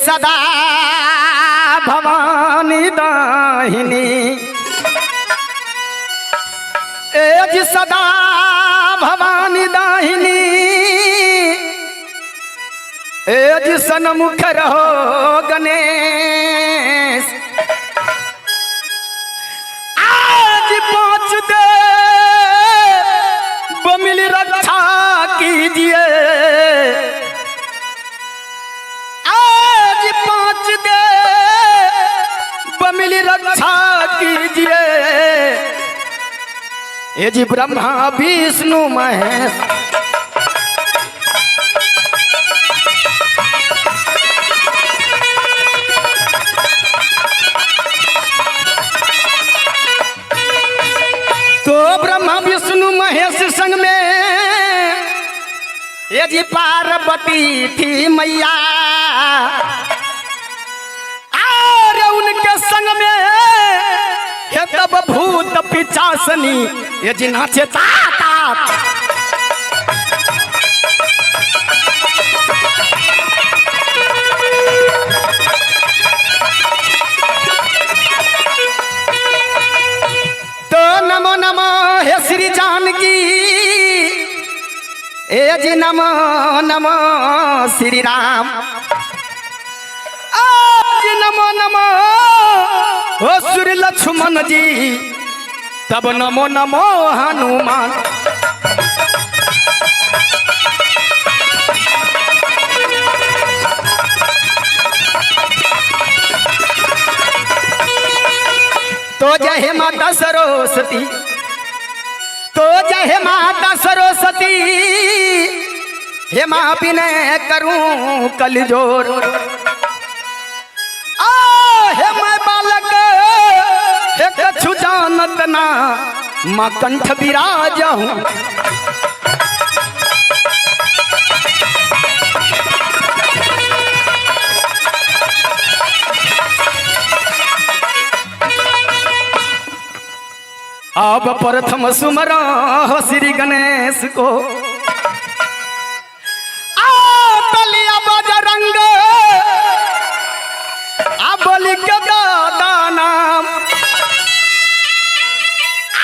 सदा भवानी दाहिनी, ए जी सदा भवानी दाहिनी, ए जी सनमुख रहो गणेश। आज पाँच दे बमिल रक्षा कीजिए, आज पाँच दे बमिल रक्षा कीजिए, ये जी ब्रह्मा विष्णु महेश। तो ब्रह्मा विष्णु महेश संग में ये जी पार्वती थी मैया, और उनके संग में ये तब भूत पिचासनी ये जी नाचे ता ता। तो नमो नमो हे श्री जानकी, ए जी नमो नमो श्री राम। आज नमो नमो हो श्री लक्ष्मण जी, तब नमो नमो हनुमान। तो जय माता सरस्वती, तो जय माता सरस्वती, हे माँ विनय करूं कल जोर। आ हे मैं बालक हे कछु जानत ना, माँ कंठ विराज हूँ। अब प्रथम सुमरा श्री गणेश को, आ बलिया बजरंग, आ बलि के दादा नाम। आ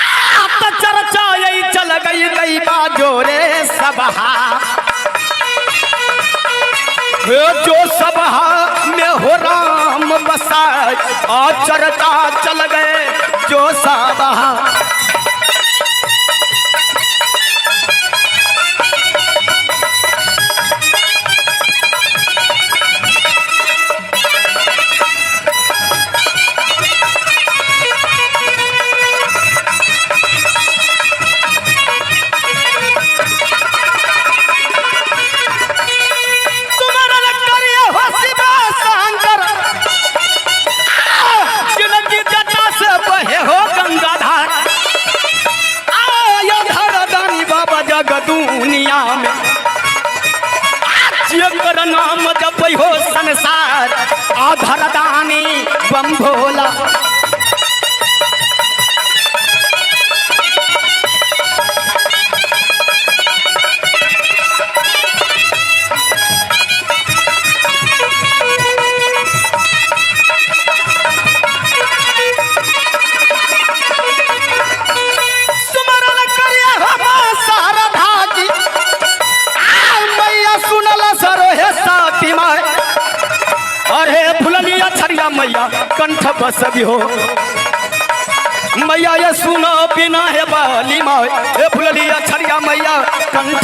तो चर्चा यही चल गई गई बाजोरे सभा, जो सभा में हो राम बसा, आ चर्चा चल गए जो सभा। दुनिया में आज नाम जप हो संसार, आधर दानी बम भोला। सुमरन करिए हम शारदा की, मैया सुनल सरो हे साथी माय। अरे फुलनिया छरिया मैया कंठ बसबी हो, मैया ये सुनो बिना हे बाली माय, हे फुलनिया छरिया मैया कंठ।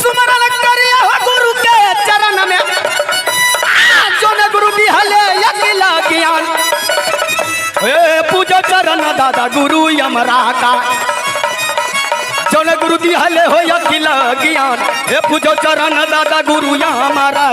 सुमरन करिए हो गुरु के चरण में, जो न गुरु बिहले अकेला ज्ञान। हे पूजो चरण दादा गुरु यमरा का, जो न गुरु बिहले हो अकेला ज्ञान। हे पूजो चरण दादा गुरु यमरा।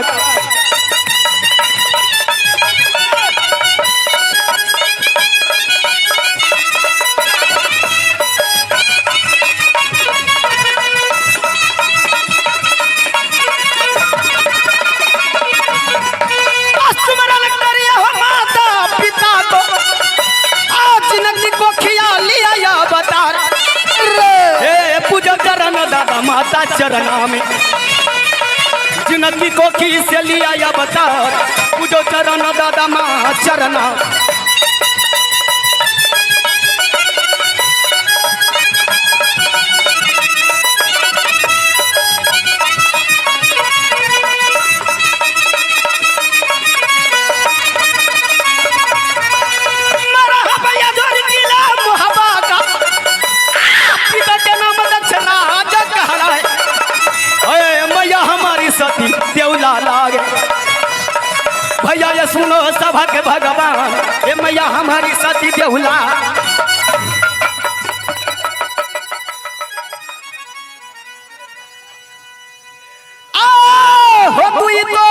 माता चरणा में। जिनकी कोखी से लिया अवतार, पूजो चरण दादा माँ चरणा। मरहबा या जोर किला मुहब्बा का, पिता के नाम दक्षराज कहलाए। अरे मैया हमारी सती देवला लागे, भैया ये सुनो सभक भगवान, ए मैया हमारी सती देवला। आ हो तुई तो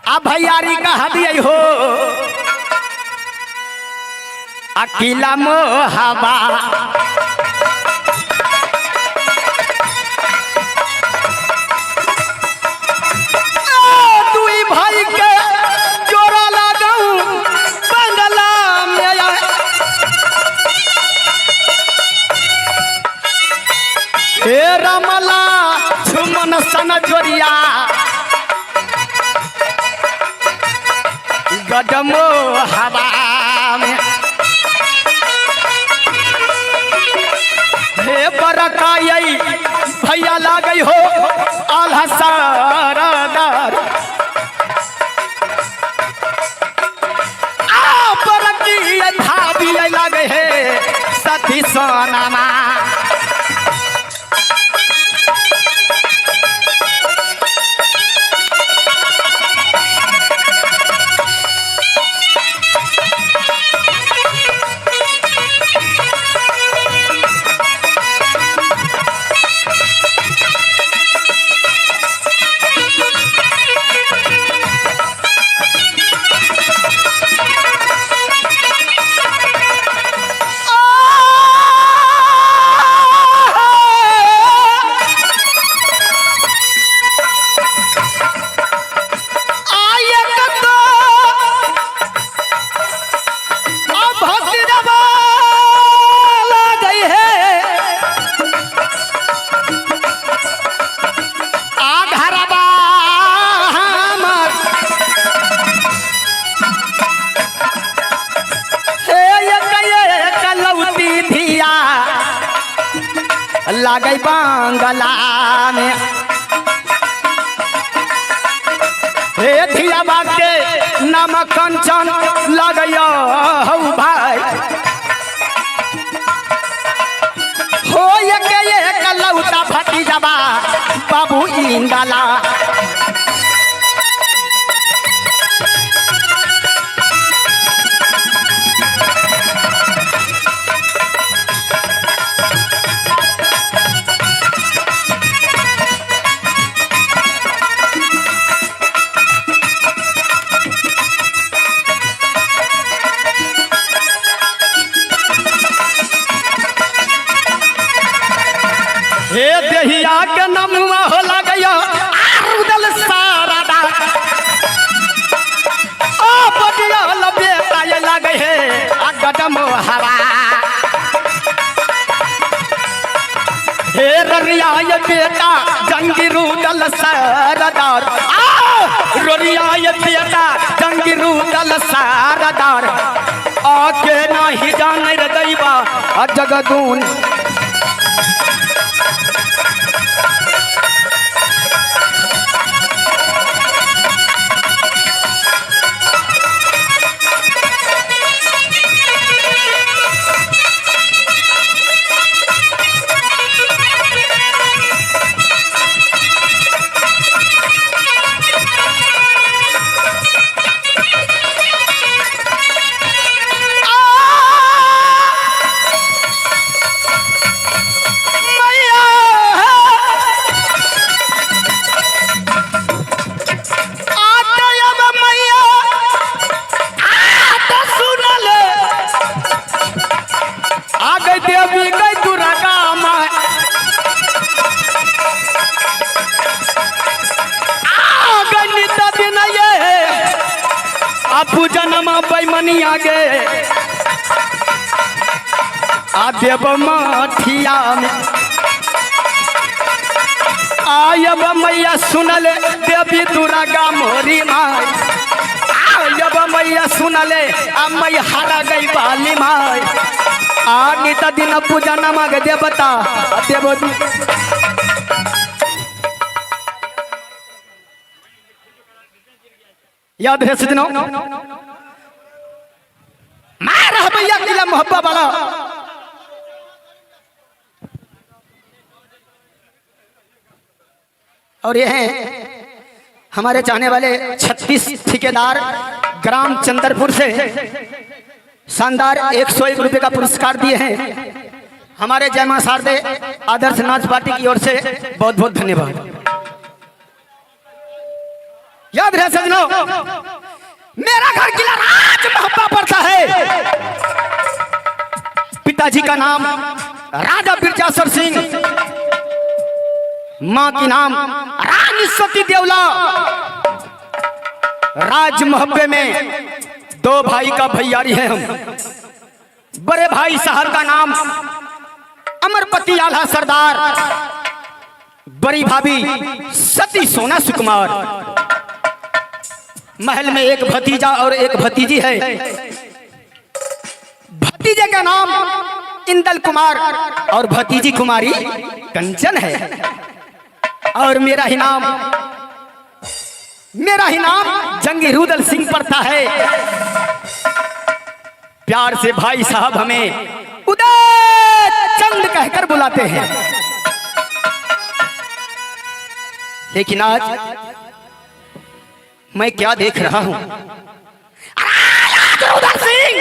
आ भैयारी कहा दिए हो अकेला मोहबा। दुई भाई के जोड़ा लगाऊं बंगला में आए। हे रमला झुमन सन जोरिया गडमो हवा में। हे बरकाई भैया लागई हो आल्हा सारादार, आ बरकी भाभी लागे हे सती सोनामा। लागई बांगला में। हे धिया बाके नाम कंचन लगया हौ भाई, हो एक एक लौता भतीजबा बाबू इंदला। हे देहिया के नमुआ हो लगया आरुदल सारा दा, ओ बटिया लबेटा ये लगे हे आ गदम हवा। हे ररिया ये बेटा जंगी रूदल सारदार, आ ररिया ये बेटा जंगी रूदल सारदार, आके नाही जाने रे दैवा आ जगदून। देवी गई दुर्गा माँ, आ गई दिन ये अपू जन्म बैमनिया गे। आ देव मठिया में आयब मैया सुनले देवी दुर्गा मोरी माई। आयब मैया सुनले आ मैया हारा गई बाली माई। आ नित दिन पूजा नमक देवता देव। याद है सजनों, मैं रह भैया किला मोहब्बा वाला। और ये हैं हमारे चाहने वाले 36 ठेकेदार ग्राम चंदरपुर से शानदार 101 रुपए का पुरस्कार दिए हैं। हमारे जय मां शारदे आदर्श नाच पार्टी की ओर से बहुत बहुत धन्यवाद। याद रहे सजनों, मेरा घर किला राज मोहब्बा पड़ता है। पिताजी का नाम राजा बिरजासर सिंह, मां की नाम रानी सती देवला। राज मोहब्बे में दो भाई का भैयारी है हम। बड़े भाई साहब का नाम अमरपति आल्हा सरदार, बड़ी भाभी सती सोना सुकुमार। महल में एक भतीजा और एक भतीजी है। भतीजे का नाम इंदल कुमार और भतीजी कुमारी कंचन है। और मेरा ही नाम जंगी रुदल सिंह पड़ता है। प्यार से भाई साहब हमें उदय चंद कहकर बुलाते हैं। लेकिन आज मैं क्या देख रहा हूं? रुदल सिंह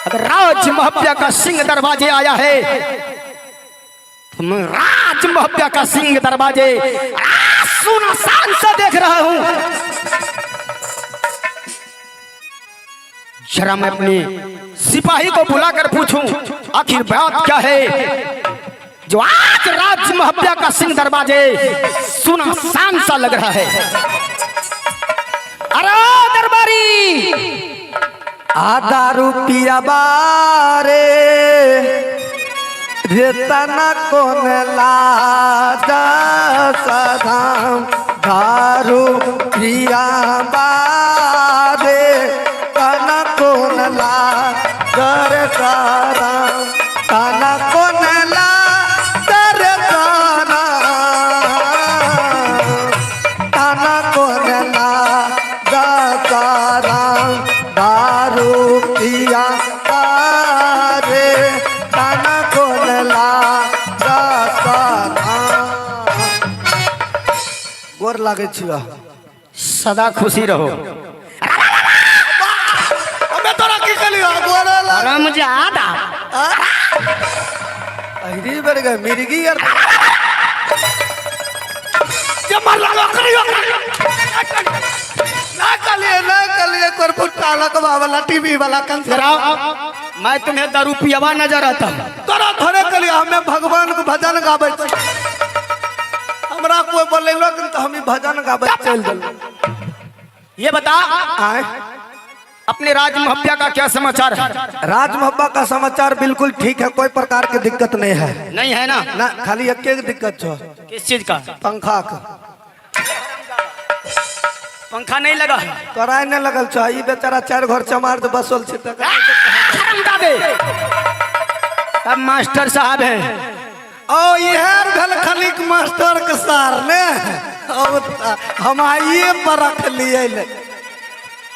अगर राज मोहब्बा का सिंह दरवाजे आया है तो मैं राज मोहब्बा का सिंह दरवाजे सुना शान से देख रहा हूं। जरा मैं अपने सिपाही को बुलाकर पूछूं आखिर बात क्या है जो आज राज मोहब्बा का सिंह दरवाजे सुना शान सा लग रहा है। अरे ओ दरबारी, आधा रुपया बारे रेतना कोन लाजा सदाम, दारू पिया बारे तना कोन ला दर साराम, तना कोन ला दर साराम, तना कोन ला दासाराम, दारू पिया बारे तना कोन ला दासाराम। गोर लागै छियो। सदा खुशी रहो। हमे तोरा की कहलियो? गोर लाग। रमजादा। अहिरी बेर गए मिर्गी यार। जे मर लागो करियो। ना कहलिए, ना कहलिए, करबू टालक वाला टीवी वाला कंसर। जरा मैं तुम्हें दारू पियावा नजर आता हूं। तोरा थोड़े कहलिए, हमे भगवान के भजन गाबै छी। हमरा कोई बोलेलक त हम ई भजन गाबै चलि देलहुँ। ये बता, आय? अपने राज मोहब्बा का क्या समाचार है? राज मोहब्बा का समाचार बिल्कुल ठीक है, कोई प्रकार के दिक्कत नहीं है। नहीं है ना? ना, खाली एक एक दिक्कत छो। किस चीज का? पंखा के। पंखा नहीं लगा? तोरा नहि लगल छो, ई बेचारा चारि घर चमार जे बसल छै तकरा। हरामजादे, अब मास्टर साहब हैं। ओ इहर भेल खनिक मास्टर के सार ने। अब हम आइए पर रख लिए ले।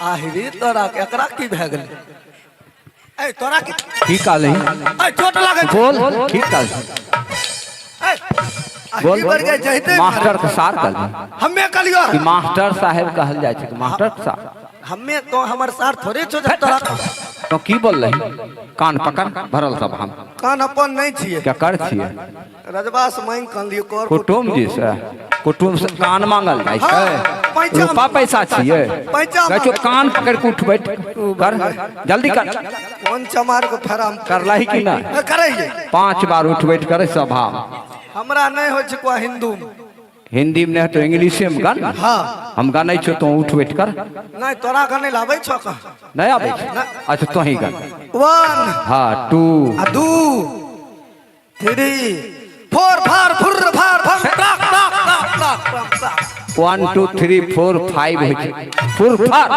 आहिरी तोरा के, एकरा की भए गेलै? ए तोरा की की कहलही? ए चोट लागल छै। बोल, की कहलही? ए, बोल। आहिरी बढ़ गए जहिते। मास्टर के सार कहलही? हम्मे कहलियो? कि मास्टर साहेब कहल जाइ छै कि मास्टर के सार? हम्मे तो हमर सार थोड़े छो जे तोरा। तो की बोललही? कान पकड़ भरल सब हम। कान अपन नहीं छियै। केकर छियै? रजवास मांगि कान लियो कर। कुटुम्ब जी से, कुटुम्ब से कान मांगल जाइ छै? हाँ, पैसा। रुपा पैसा छियै? पैसा। कहै छौ कान पकड़ के उठ बैठ कर, जल्दी कर। कोन चमार के फेराम। करलही कि नहि? करैये। 5 बार उठ बैठ करे सभा। हमरा नहीं होइ छै कोई हिंदू में। हिंदी में नहीं तो इंग्लिश में गान। हाँ। हम गानै छो तो उठ बैठ कर। नहीं तोरा गाने लाबै छो कहाँ? नहीं आबै छै? अच्छा तो ही गान। 1 हाँ 2 आ 2 3 4 फार फुर फार फम टाक टाक टाक टाक टाक टाक। 1 2 3 4 5 होइ छै। फुर फार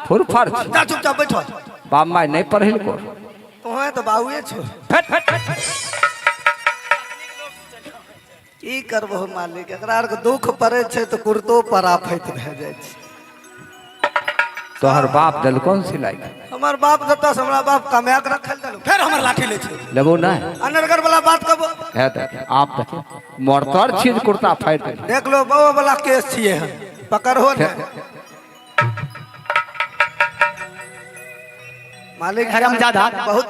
फुर फार छै। जा चुपचाप बैठो। बाप माय नहीं पढ़ेल को। तोहे तो बाबुए छो। की करबो मालिक, एकरा आरके दुख पड़े छै तऽ कुर्तो पर आफत भए जाइ छै। तोहर बाप देल कोन सिलाई? हमर बाप देता से हमरा बाप कमाए के रखल देलक, फेर हमर लाठी लै छै। लेबो नहीं? अनर्गल वाला बात कहबो। है देख आप देख मोरतर चीज कुर्ता फाड़ दे। देख लो बाबा वाला केस छियै हम, पकड़हो ने मालिक। हरामजादा। बहुत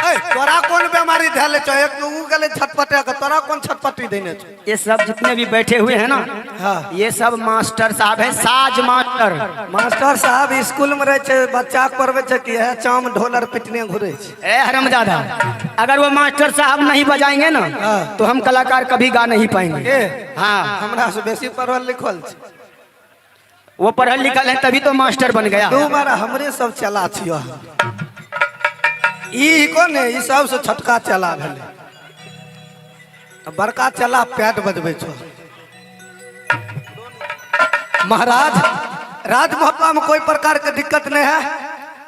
ए तोरा कोन बीमारी धैले छौ? एक तो ऊ गेलै छटपटे के, तोरा कोन छटपटी देने छौ? ये सब जितने भी बैठे हुए हैं ना, हाँ। ये सब मास्टर साहब हैं, साज मास्टर। मास्टर साहब स्कूल में रहे छै, बच्चा के पढ़बै छै कि है चाम ढोलर पिटने घुरे छै। ए हरामजादा, अगर वो मास्टर साहब नहीं बजाएंगे ना, हाँ। तो हम कलाकार कभी गा नहीं पाएंगे। ए हाँ हमरा से बेसी पढ़ल लिखल छै। वो पढ़ल लिखल है तभी तो मास्टर बन गया। दू बार हमरे सब चला छियो। ई कोन है? ई सबसे छोटका चला भेलै, बड़का चला पैड बजबै छौ। महाराज राजमहला में कोई प्रकार के दिक्कत नहीं है।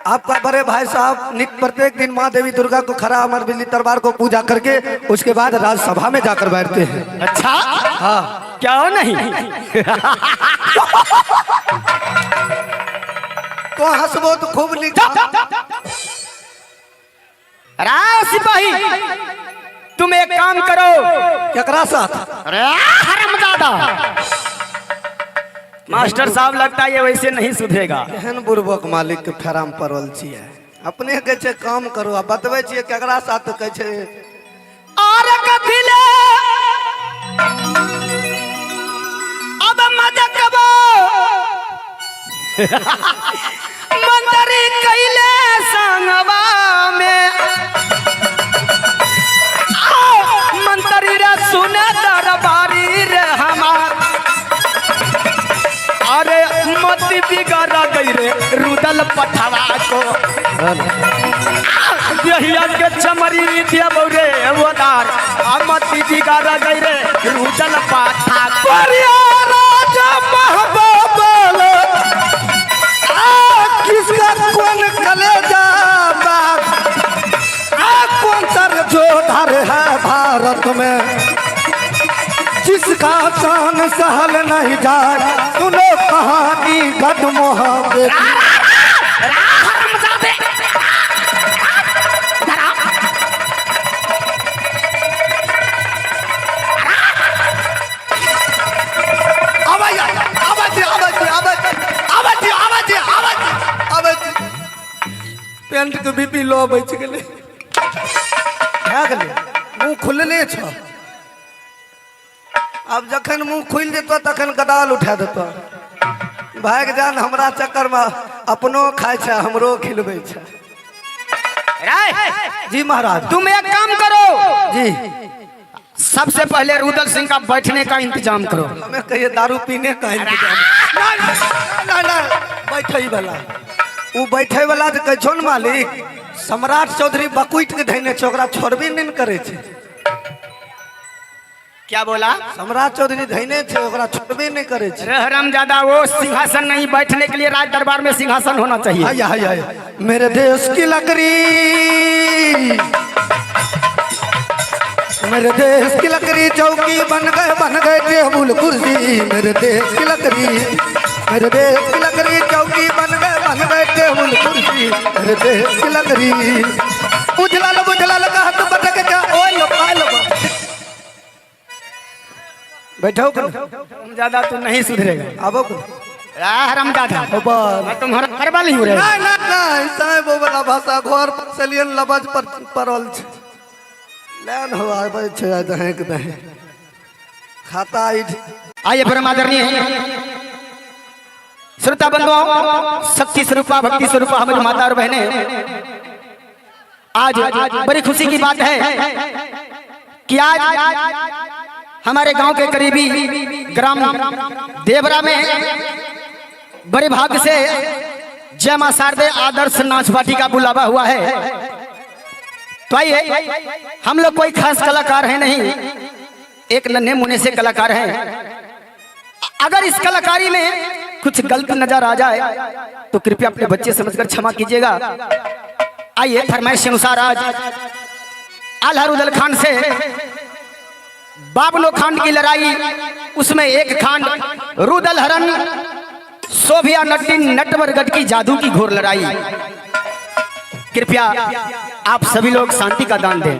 आपका बड़े भाई साहब नित प्रत्येक दिन माँ देवी दुर्गा को खरा अमर बिजली दरबार को पूजा करके उसके बाद राज्यसभा में जाकर बैठते हैं। अच्छा हाँ क्यों नहीं? तो हंसबो तो खूब निक। अरे सिपाही तुम एक काम करो। केकरा साथ? अरे हरामजादा, मास्टर साहब लगता है ये वैसे नहीं सुधरेगा। एहन बुड़बक मालिक के फेराम पड़ल छियै। अपने कहै छै काम करू आ बतबै छियै केकरा साथ, कहै छै और कथिले अब मजकबो मंदरी कैले संगवा में, आओ मंतरी रे सुने दरबारी रे हमार, अरे मत बिगड़ गई रे रुदल पठवा को, यहिया के चमरी देबौ रे ओदार, मत बिगड़ गई रे रुदल पाठा को। राजा महबूब आ किसका कौन कलेजा बाप, आ कौन सर जो धर है भारत में, जिसका शान सहल नहीं जाए, सुनो कहानी गद मोहब्बत। आवाज आवाज आवाज आवाज आवाज आवाज आवाज आवाज। पेंट के बीपी लो बच गेलै, भए गेलै, मुँह खुलले छौ। आब जखन मुँह खुलि जेतौ तखन गदाल उठा देतौ। भागि जान हमरा चक्करमे अपनो खाइ छै हमरो खिलबै छै। राय जी महाराज। तुम एक काम करो। जी। सबसे पहले रुदल सिंह का बैठने का इंतजाम करो। हमें कहिए दारू पीने का इंतजाम। ना ना बैठे वाला उ बैठे वाला जे कहै छौ ने मालिक, सम्राट चौधरी बकुट के धैने छै, ओकरा छोड़बे नहि ने करै छै। क्या बोला? सम्राट चौधरी धैने छै, ओकरा छोड़बे नहि करै छै। अरे हरामजादा, वो सिंहासन नहीं, बैठने के लिए राज दरबार में सिंहासन होना चाहिए। हाय हाय हाय मेरे देश की लकड़ी, मेरे देश की लकड़ी चौकी बन गए टेबुल कुर्सी। मेरे देश की लकड़ी, मेरे देश की लकड़ी चौकी बन गए टेबुल कुर्सी। मेरे देश की लकड़ी उजलल बुझलल कहत बटक के ओ लो पालो बैठो। हरामजादा तू नहीं सुधरेगा। आबो। हरामजादा, मैं तुम्हारा करवा नहीं हो रहा। नहीं नहीं नहीं साहेब, वो वाला भाषा घर पर चलियन लबज पर पड़ल छै, लैन हो आबै छै दहेक दहेक खाता इठ। आइए परम आदरणीय श्रोता बंधुओं, शक्ति स्वरूपा भक्ति स्वरूपा हमारी माता और बहनें, आज बड़ी खुशी की बात है कि आज हमारे गांव के करीबी ग्राम देवरा में बड़े भाग्य से जय मां शारदे आदर्श नाच पार्टी का बुलावा हुआ है। तो आइए, हम लोग कोई खास कलाकार है नहीं, एक नन्हे मुन्ने से कलाकार हैं। अगर इस कलाकारी में कुछ गलत नजर आ जाए तो कृपया अपने बच्चे समझकर क्षमा कीजिएगा। आइए, फरमाइश के अनुसार आज आल्हा रुदल खान से बाबनो खान की लड़ाई, उसमें एक खान रुदल हरन सोभिया नट्टी नटवरगढ़ की जादू की घोर लड़ाई। कृपया आप सभी लोग शांति का दान दें।